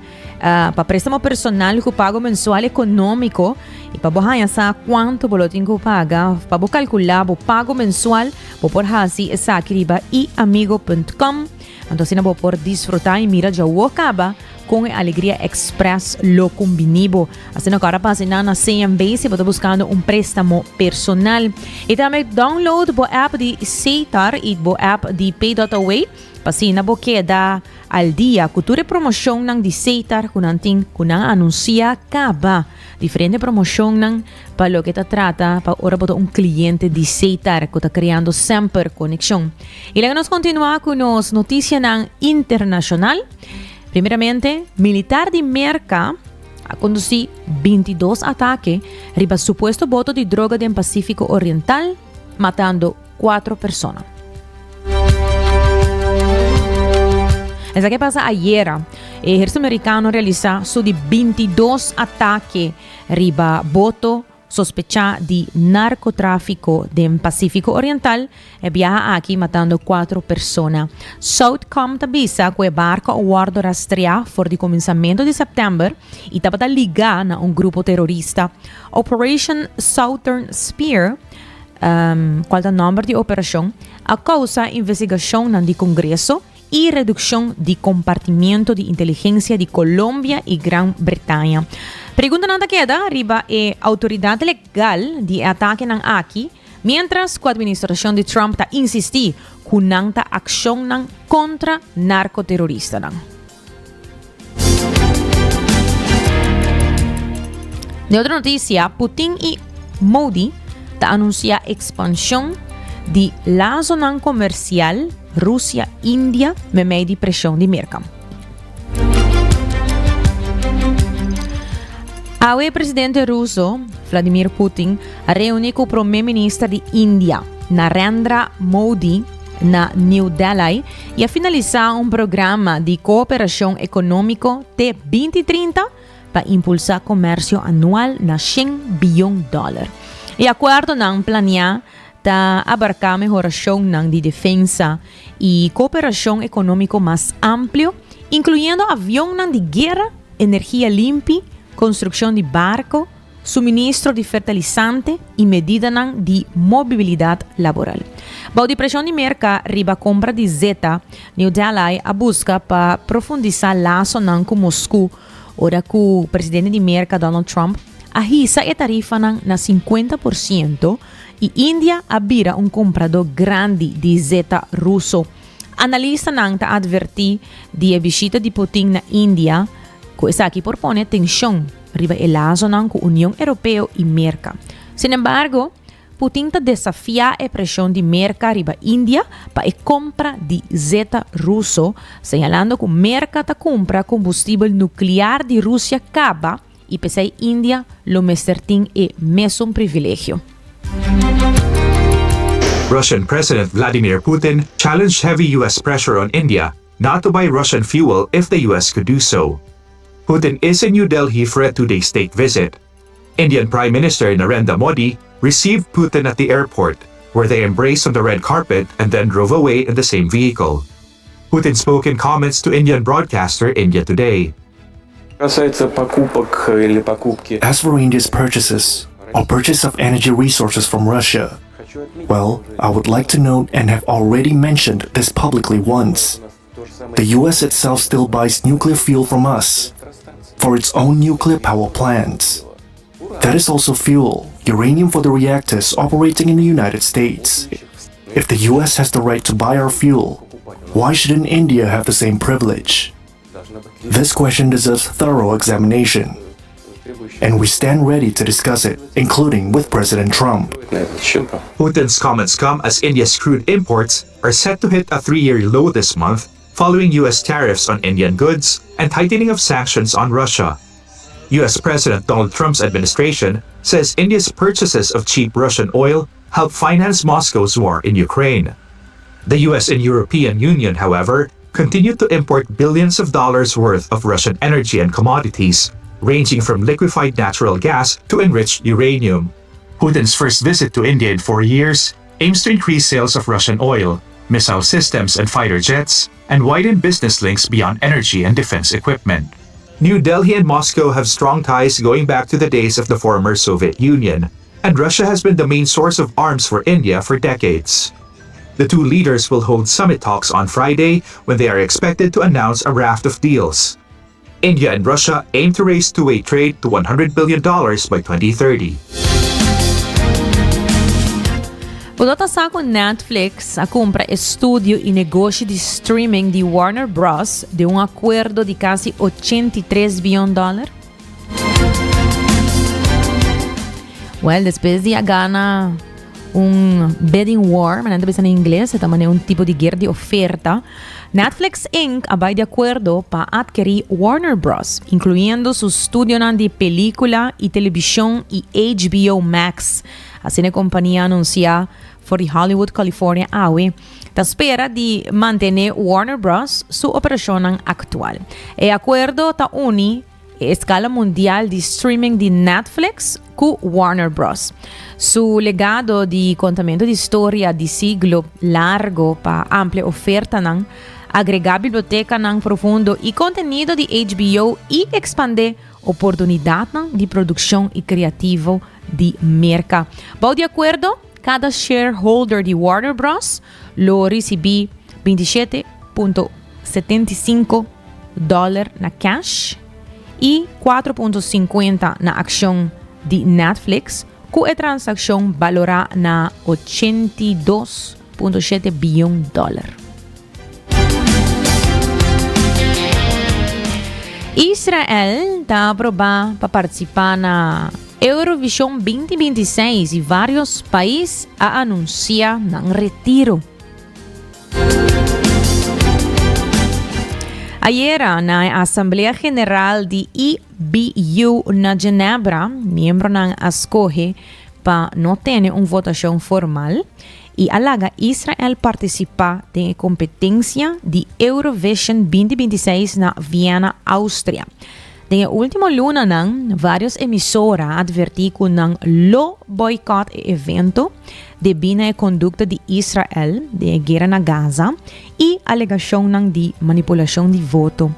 pa préstamo personal ku pago mensual ekonómiko. I pa bo haña sa kuantu bo lo tin ku paga, pa bo kalkulá bo pago mensual, bo por hasi esaki riba iamigo.com. Anto asina bo por disfrutá i mira djawo kaba Kon e Alegria Express lo kumbiní bo? Asina ku ora pasa nan na CMB si bo ta buskando un préstamo personal. I tambe download bo app di Setar i bo app di Pay.away pa asina bo keda al dia ku tur e promoshonnan di Setar ku nan tin ku nan a anunsiá kaba. Diferente promoshonnan pa loke ta trata pa ora bo ta un kliente di Setar ku ta kreando semper konekshon. I laga nos kontinuá ku nos notisianan internashonal. Primeramente, militar di Merka a kondusí 22 atake riba supuesto boto di droga den Pasífiko Oriental, matando 4 persona. Esaki a pasa ayera. E ehérsito merikano realisá su di 22 atake riba boto Sospechá di narkotráfiko den Pasífiko Oriental, e biaha aki matando kuatro persona. Southcom ta bisa ku e barko a wòrdu rastreá for di kuminsamentu di sèptèmber i tabata ligá na un grupo terorista. Operation Southern Spear, kual ta nòmber di e operashon, a kousa investigashonnan di Kongreso i redukshon di kompartimiento di inteligensia di Colombia i Gran Bretaña. Preguntanan ta keda riba e outoridat legal di e atakenan aki, miéntras ku administrashon di Trump ta insistí ku nan ta akshonnan kontra narkoteroristanan. Den otro notisia, Putin i Modi ta anunsiá ekspanshon di lazonan komersial Rusia-India meimei di preshon di Merka. Awe presidente ruso Vladimir Putin a reuni ku prome minister di India, Narendra Modi, na New Delhi i a finalisá un programa di kooperashon ekonómiko te 2030 pa impulsá komersio anual na shen biyon dòler. E akuerdonan planiá ta abarká mehorashonnan di defensa i kooperashon ekonómiko mas amplio, inkluyendo avionnan di guera, energia limpi, konstrukshon di barko, suministro di fertilisante i medidanan di mobilidat laboral. Bou di preshon di Merka riba kompra di zeta, New Delhi a buska pa profundisá lasonan ku Mosku ora ku presidente di Merka Donald Trump a hisa e tarifanan na 50 por siento i India a bira un kompradó grandi di zeta ruso. Analistanan ta advertí di e bishita di Putin na India ku esaki por pone tenshon riba e lazonan ku Union Europeo i Merka. Sinembargo, Putin ta desafiá e preshon di Merka riba India pa e kompra di zeta ruso, señalando ku Merka ta kumpra kombustibel nuklear di Rusia kaba i p'esei India lo mester tin e mesun privilegio. Russian President Vladimir Putin challenged heavy U.S. pressure on India not to buy Russian fuel if the U.S. could do so. Putin is in New Delhi for a two-day state visit. Indian Prime Minister Narendra Modi received Putin at the airport, where they embraced on the red carpet and then drove away in the same vehicle. Putin spoke in comments to Indian broadcaster India Today. As for India's purchases, or purchase of energy resources from Russia, well, I would like to note and have already mentioned this publicly once. The US itself still buys nuclear fuel from us for its own nuclear power plants. That is also fuel, uranium for the reactors operating in the United States. If the US has the right to buy our fuel, why shouldn't India have the same privilege? This question deserves thorough examination, and we stand ready to discuss it, including with President Trump. Putin's comments come as India's crude imports are set to hit a three-year low this month following U.S. tariffs on Indian goods and tightening of sanctions on Russia. US President Donald Trump's administration says India's purchases of cheap Russian oil help finance Moscow's war in Ukraine. The US and European Union, however, continue to import billions of dollars worth of Russian energy and commodities, ranging from liquefied natural gas to enriched uranium. Putin's first visit to India in four years aims to increase sales of Russian oil, missile systems and fighter jets, and widen business links beyond energy and defense equipment. New Delhi and Moscow have strong ties going back to the days of the former Soviet Union, and Russia has been the main source of arms for India for decades. The two leaders will hold summit talks on Friday when they are expected to announce a raft of deals. India and Russia aim to raise two-way trade to $100 billion by 2030. Bo no ta sa ku Netflix a kumpra e studio i negoshi di streaming di Warner Bros. Den un akuerdo di kasi 83 bion dòler? Well, despues di a gana un bidding war, manera ta bisa na ingles, e ta manera un tipo di guera di oferta, Netflix Inc. A bai di akuerdo pa atkerí Warner Bros., inkluyendo su studionan di pelíkula i telebishon i HBO Max. Asina e kompania a anunsiá for di Hollywood, California awe. Ta spera di mantené Warner Bros. Su operashonnan aktual. E akuerdo ta uni e eskala mundial di streaming di Netflix ku Warner Bros. Su legado di kontamentu di storia di siglo largo pa amplia ofertanan, agregá bibliotekanan profundo i kontenido di HBO i ekspandé oportunidatnan di produkshon i kreativo di Merka. Bou di akuerdo, kada shareholder di Warner Bros. Lo risibí 27.75 dòler na cash i 4.50 na akshon di Netflix, ku e transakshon balorá na 82.7 bion dòler. Israel ta aprobá pa partisipá na Eurovision 2026 i vários pais a anunsiá nan retiro. Ayera na e Asamblea General di EBU na Genebra, miembronan a skohe pa no tene un votashon formal i a laga Israel partisipá den e kompetensia di Eurovision 2026 na Viena, Austria. Den e último lunanan, vários emisora a atvertí ku nan lo boikòt e evento debí na e kondukta di Israel den e guera na Gaza i alegashonnan di manipulashon di voto.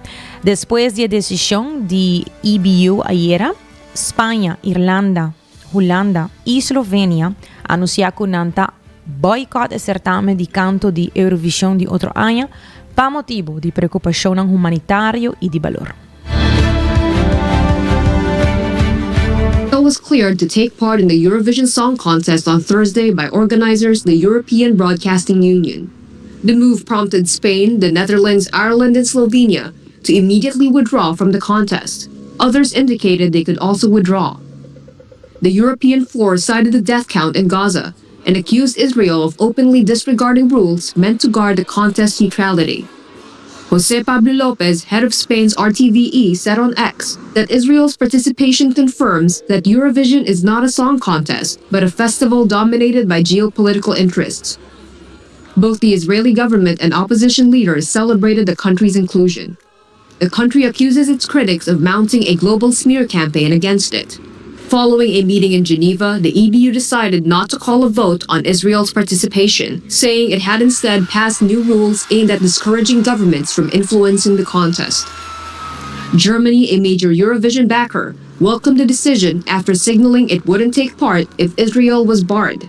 Despues di e desishon di EBU ayera, Spaña, Irlanda, Hulanda i Slovenia a anunsiá ku nan ta bòikòt e sertamen di kanto di Eurovision di otro aña pa motibu di preokupashonnan humanitario i di balor. was cleared to take part in the Eurovision Song Contest on Thursday by organizers the European Broadcasting Union. The move prompted Spain, the Netherlands, Ireland and Slovenia to immediately withdraw from the contest. Others indicated they could also withdraw. The European force cited the death count in Gaza and accused Israel of openly disregarding rules meant to guard the contest's neutrality. Jose Pablo Lopez, head of Spain's RTVE, said on X that Israel's participation confirms that Eurovision is not a song contest, but a festival dominated by geopolitical interests. Both the Israeli government and opposition leaders celebrated the country's inclusion. The country accuses its critics of mounting a global smear campaign against it. Following a meeting in Geneva, the EBU decided not to call a vote on Israel's participation, saying it had instead passed new rules aimed at discouraging governments from influencing the contest. Germany, a major Eurovision backer, welcomed the decision after signaling it wouldn't take part if Israel was barred.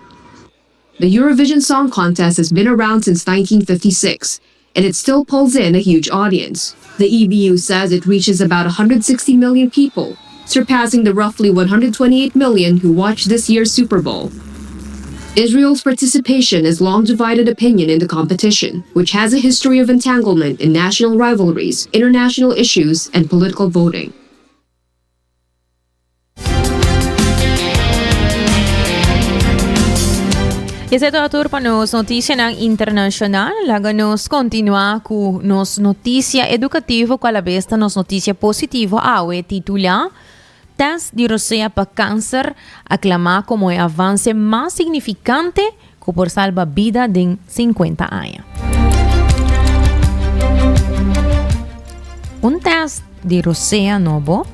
The Eurovision Song Contest has been around since 1956, and it still pulls in a huge audience. The EBU says it reaches about 160 million people, surpassing the roughly 128 million who watched this year's Super Bowl. Israel's participation has long divided opinion in the competition, which has a history of entanglement in national rivalries, international issues, and political voting. Esei ta tur pa nos noticianan internacional. Laga nos continua cu nos noticia educativo cu alabes ta nos noticia positivo awe titula. Test di rosea pa kanser aklamá komo e avanse mas signifikante ku por salba bida den 50 aña. Un test di rosea nobo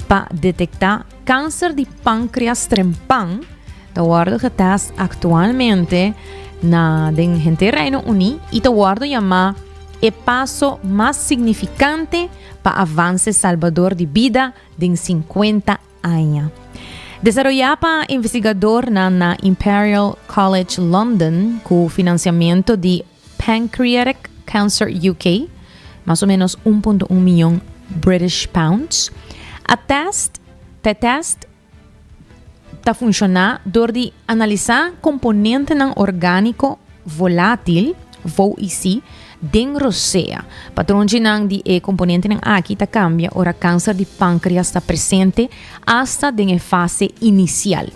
pa detektá kanser di pankreas trempan ta wòrdu getest aktualmente na den henter Reino Uní i ta wòrdu yamá e paso mas signifikante pa avanse salbador di bida den 50 aña. Desaroyá pa investigadornan na Imperial College London ku finansiamentu di Pancreatic Cancer UK, mas o ménos 1.1 mion British Pounds, a tèst te tèst ta funshoná dor di analisá komponentenan orgániko volátil, VOC, den rosea. Patronchinan di e komponentenan aki ta kambia ora kanser di pánkreas ta presente, asta den e fase inisial.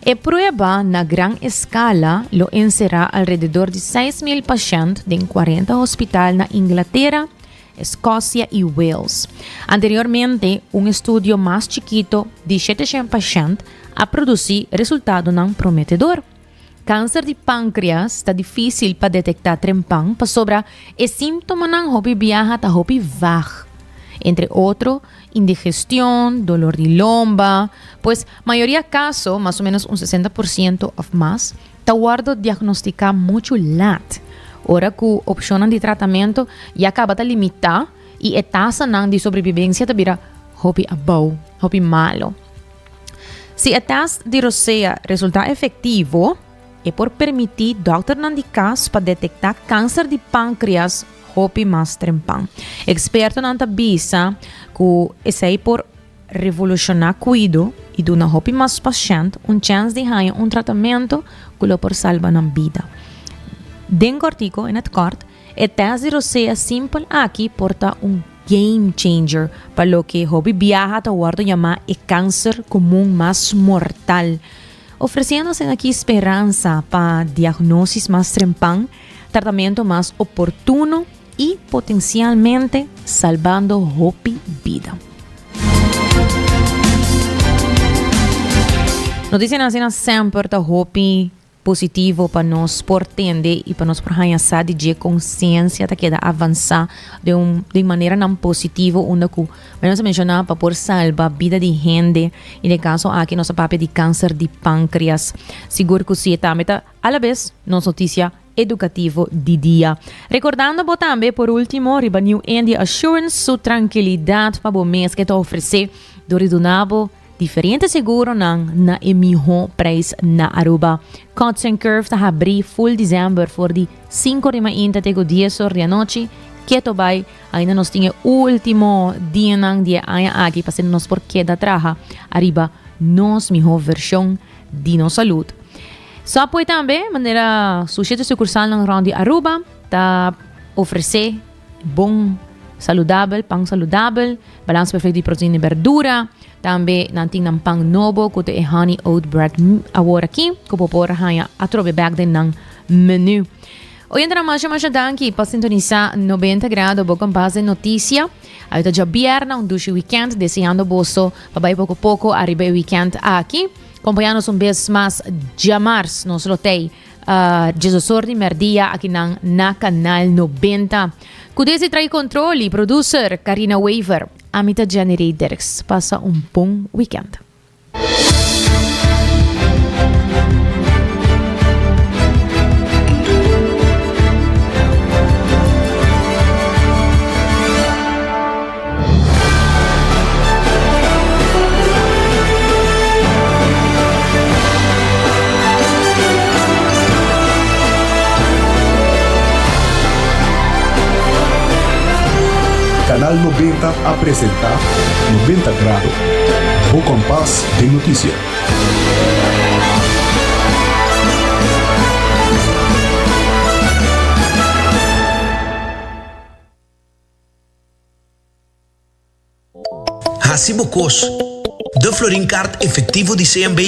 E prueba na gran eskala lo enserá alrededor di 6.000 pashènt den 40 hospital na Inglatera, Escocia y Wales. Anteriormente, un estudio mas chikito di 700 pashent a produci resultadonan prometedor. Cancer di pancreas ta dificil pa detecta trempan pasobra e simptomanan hopi biaha ta hopi vaag. Entre otro, indigestion, dolor di lomba. Pues, mayoria caso, mas o menos un 60% of mas, ta wordo diagnostica mucho laat, ora cu opcionnan di tratamento ya caba ta limita y e tasanan di sobrevivencia ta bira hopi abou, hopi malo. Si e test di rosea resulta efectivo, e por permiti dokternan di cas pa detecta cancer di pancreas hopi mas trempan. Expertonan ta bisa cu esey por Revolushoná kuido i duna hopi mas pashènt un chèns di haña un tratamentu ku lo por salba nan bida. Den kòrtiku, in het kort, e tèst di rosea simpel aki por ta un game changer pa loke hopi biaha ta wòrdu yamá e kanser komun mas mortal, ofresiendo asin aki speransa pa diagnosis mas trempan, tratamentu mas oportuno i potensialmente salbando hopi bida. Noticianan asina semper ta hopi positivo pa nos por tende i pa nos por haña sa di dje kon siensia ta keda avansá den un den maneranan positivo unda ku nos a menshoná pa por salba bida di hende i den kaso aki nos a papia di kanser di pankrias. Sigur ku si e tambe ta alabes nos notisia edukativo di dia. Rekordando bo tambe por ultimo riba New India Assurance su trankilidat pa bo mes ke ta ofresé dor di duna bo diferente seguronan na e mihó prijs na Aruba. Cuts and Curve ta habrí full december for di 5 or di mainta te ku 10 or di anochi. Keto bai, ainda nos tin e ultimo dianan di e aña aki pa asina nos por keda traha ariba nos mihó vershon di nos salud. Subway tambe, manera su shete sucursalnan rond di Aruba, ta ofrece bon saludabel, pan saludabel, balans perfecto di proteina y berdura. Tambe nan tin nan pan nobo cu ta e honey oat bread awor aki, cu bo por haya atrobe bek den nan menu. Oyentenan masha masha danki pa sintonisa 90 Grado, bo kompas den noticia. Awe ta djabièrnè, un dushi weekend, deseando boso pa bai poco poco ariba e weekend aki. Compaña nos un bes mas djamars nos lo tei uh, djesosor di merdia akinan na Canal 90. Ku desi trai control y producer Karina Wever. Ami ta Jenny Ray Dirks. Pasa un bon weekend. Canal 90 a presenta 90 Grado, bo kompas den notisia. Hasi bo kos. De Florin Card efectivo di CMB,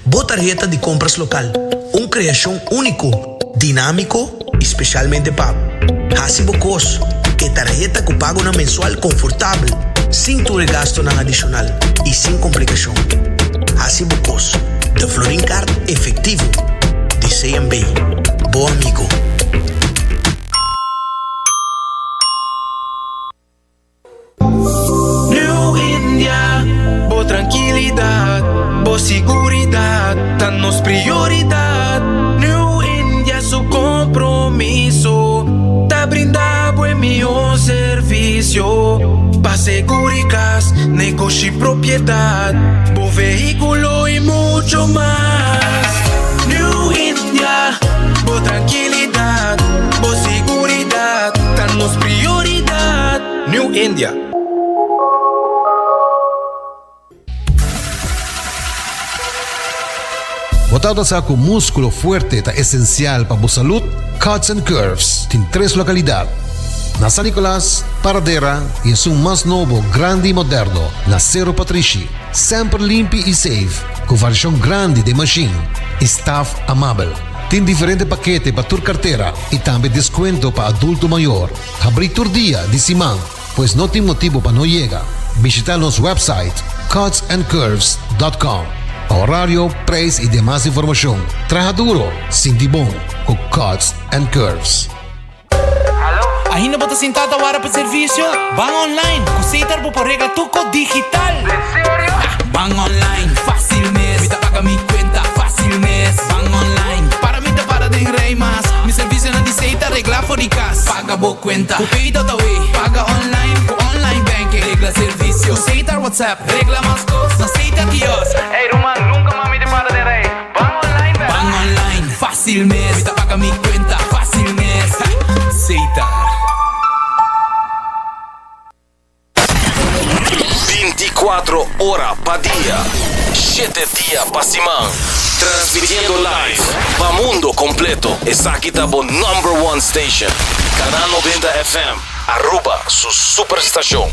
bo tarheta di compras local. Un creacion unico, dinamico y specialmente pa bo. Hasi bo kos. E tarheta cu pagonan mensual confortabel. Sin tur e gastonan adishonal i sin komplikashon. Hasi bo kos. De Florin Card efektivo di CMB. Bo amigo. New India, bo trankilidat, bo siguridat ta nos prioridat. New India su kompromiso ta brinda bo e mihó servisio pa seguri kas, negoshi, propiedat, bo vehíkulo i mucho mas. New India, bo trankilidat, bo siguridat ta nos prioridat. New India. Bo tabata sa cu musculo fuerte ta esencial pa bo salud? Cuts and Curves tin tres localidad, na San Nicolas, Paradera y esun mas nobo, grandi y moderno, na Cerro Patrishi. Semper limpi y safe, cu variacion grandi den machine y staff amabel. Tin diferente pakete pa tur cartera y tambe descuento pa adulto mayor. Habri tur dia di siman. Pues no tin motibo pa no yega. Bishita nos website cutsandcurves.com pa horario, prijs y demas informacion. Traha duro, sinti bon cu Cuts and Curves. Ainda bo ta sintá ta wara pa servisio? Ban online! Ku Setar bo por regla tur kos digital! Ban online, fácil mes! Mi ta paga mi kuenta, fácil mes! Ban online, para mi ta para den rei mas! Mi servisionan di Setar regla for di kas! Paga bo kuenta ku Pay.awe, paga online ku online banking, regla servisio ku Setar WhatsApp, regla mas kos na Setar kiosk. Ey ruman, nunka mas mi ta para den rei. Ban online bèk. Ban online, fásil mes. Mi ta paga mi kuenta, fásil mes. Setar. 24 ora pa dia, shete dia pa siman. Transmitiendo live pa mundo completo. Esaki ta bo number one station. Canal 90 FM, Aruba su superstacion.